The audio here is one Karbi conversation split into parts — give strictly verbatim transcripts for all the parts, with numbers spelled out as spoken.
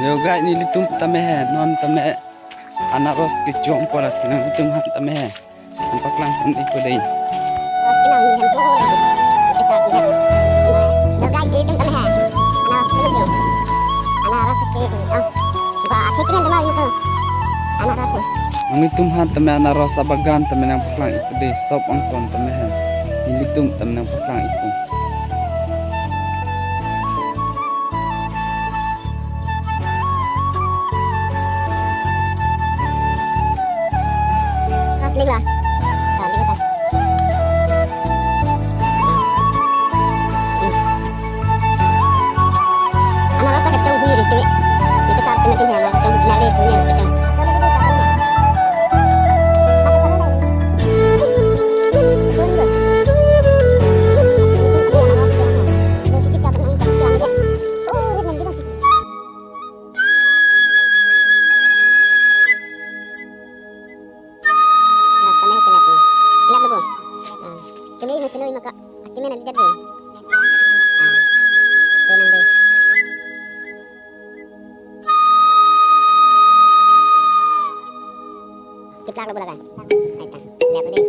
Yo guys, nelitum tame he, non tame anaros kechom pora sinang nelitum han tame he. Nangpaklang pon ikpo dei. Anaros kenang ni han ko le. Bisa kita. Yo guys, nelitum tame he. Anaros kenang yo. Anaros ke, oh. Ba, athik kenang tame yo. Anaros. Nanglitum han tame anaros abagan tame nangpaklang ikpo dei, sop angton tame he. Nelitum tame nangpaklang ikpo. Mas, ning la. Ah, ning ta. Anaros ta kachong bui ri tu. Ni besar kena tin anaros kachong bui, nari sunyi kachong. Kelap, kami kelap ni. Kelap dulu. Ah, kami na chenoi maka. Kami na lihat dulu. Ah, tenang deh. Ciplak dulu kan. Aita, lihat deh.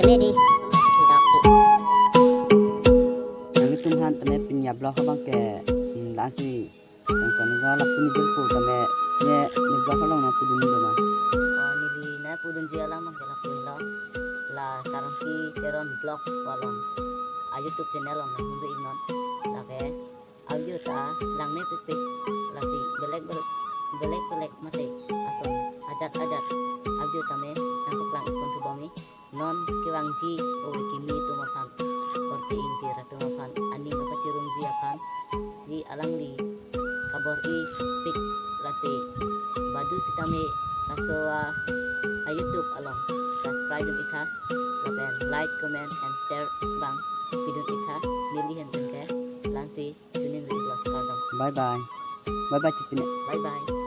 Kami di. Nanglitum han tame pini a-vlog abang ke, hmm, lasi. Tongtong ga lapu ni jilpo tame, ne, ne vlog along nangpudun do ma? Oh, neli nangpudunji alam abang ke lapu lo. La Sarangsi Teron Vlogs pu along a-YouTube channel along nanghumri iknon. Lake audio ta langnepikpik, lasi belek bel-, belek belek mate ason ajat ajat audio tame nangpaklang ikpon thu bom-i. Non kevangji ove kimi atum aphan, korte ingjir atum aphan, aning kapachirumji aphan si alangli kabor-ipik, lasi badu sitame laso a, a-YouTube along subscribe dun-ik tha, lapen like, comment and share abang pidun-ik tha, neli ahin pen ke. Lasi tuning ri vlog kardom. Bye bye. Bye bye, Chipine. Bye bye.